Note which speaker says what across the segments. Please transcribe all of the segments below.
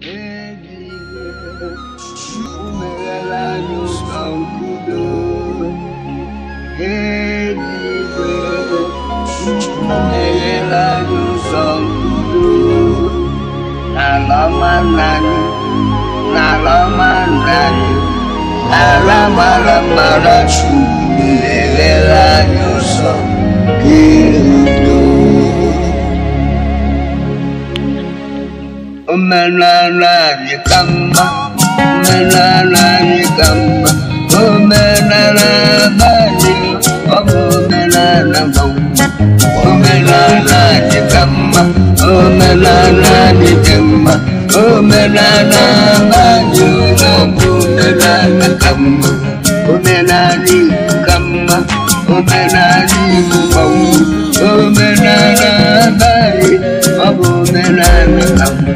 Speaker 1: Eluigwe, Chukwu meghela anyị ụzọ nkudo. Eluigwe, Chukwu meghela anyị ụzọ nkudo. N'ala ọma nna anyị, n'ala ọma nna anyị, ala mara mara Chukwu meghela anyị ụzọ nkudo. Omenala anyị ka mma, omenala anyị ka mma, omenala anyị, ọ bụ omenala mmanwụ. Omenala anyị ka mma, omenala anyị dị mma, omenala anyị, ọ bụ omenala ka mma. Omenala Igbo ka mma, omenala Igbo mmanwụ, omenala anyị, ọ bụ omenala ka mma.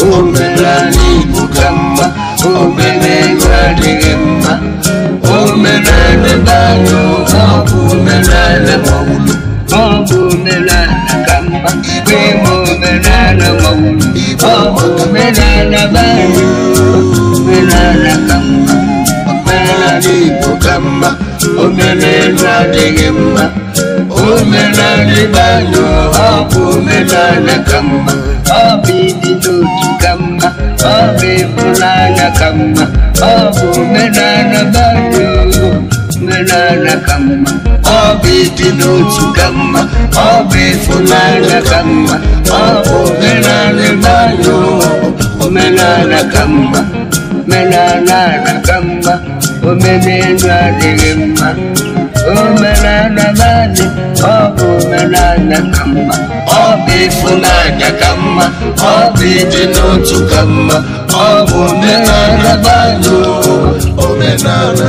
Speaker 1: Omenala Igbo ka mma, omenala adịghị mma, omenala anyị, ọ bụ omenala mmanwụ. Ọ bụ omenala ka mma, ime omenala mmanwụ, ọ bụ omenala anyị, omenala ka mma. Omenala Igbo ka mma, omenala adịghị mma, omenala anyị, ọ bụ omenala ka mma. Ọ bụ ịdị n'otu ka mma, ọ bụ ịhụnanya ka mma, ọ bụ omenala anyị, omenala ka mma. Ọ bụ ịdị n'otu ka mma, ọ bụ ịhụnanya ka mma, ọ bụ omenala anyị, omenala ka mma. Omenala ka mma, omenala adịghị mma, omenala anyị, ọ bụ omenala ka mma. Ọ bụ ịfụnanya ka mma, ọ bụ ịdị n'otu ka mma, ọ bụ omenala anyị,
Speaker 2: omenala.